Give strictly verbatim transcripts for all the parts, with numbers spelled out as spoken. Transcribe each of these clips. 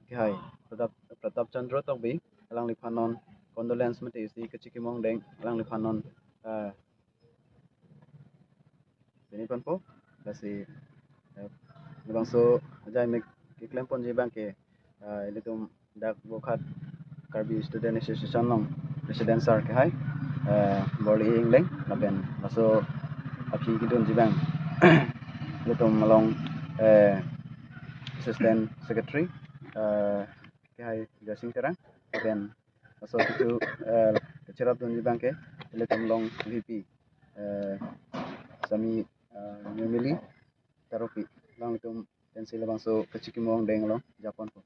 Kehai Pratap, Pratap Chandra Tokbi, alangliphan non condolence mate isi kachikimo angdeng alangliphan non, eh, pini ponpo. Lasi, eh, labangso ajai mek keklem ponji abang ke, eh, ilitum dak Bokakhat Karbi Student Association along President Sir kehai, eh, Borli Engleng, lapen laso aphi kedunji abang ilitum along, eh, Assistant Secretary, eh, kehai Jasing Terang, lapen laso kitu, eh, kacherap dunji abang ke ilitum along V P, eh, Sami, eh, Nyomili Taropi, alanglitum pensi labangso kachikimo angdeng along japonpo.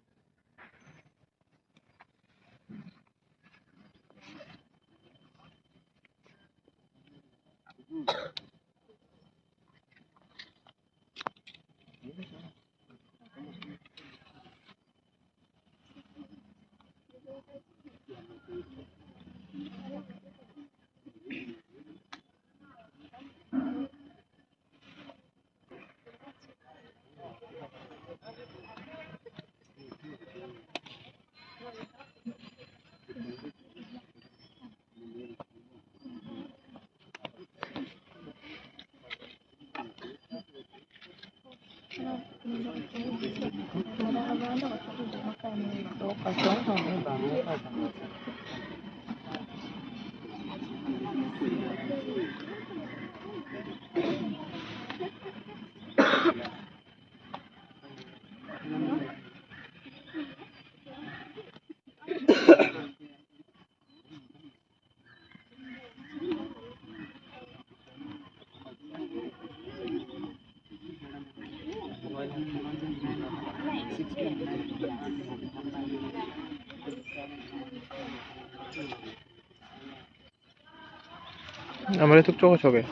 Amare tuk chok chok ke.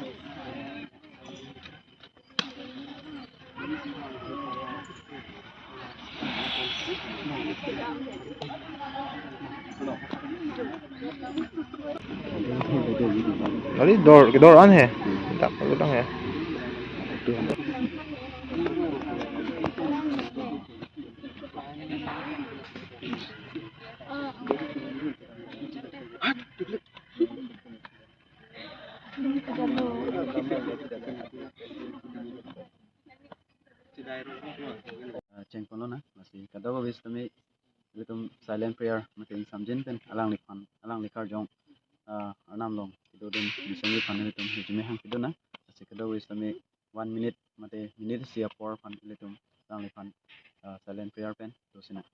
Ari dor, kedor an he. Tak, kedor an he. Ah, cheng ponlonang, lasi kadokave sitame ilitum silent prayer mate ingsamjin pen alangliphan, alangli karjong, ah, arnam along kedodun mission aphan ilitum hirjume hang kedonang, lasi kadokave sitame one minute mate minute isi apor aphan ilitum alangliphan, ah, silent prayer pen dosinang.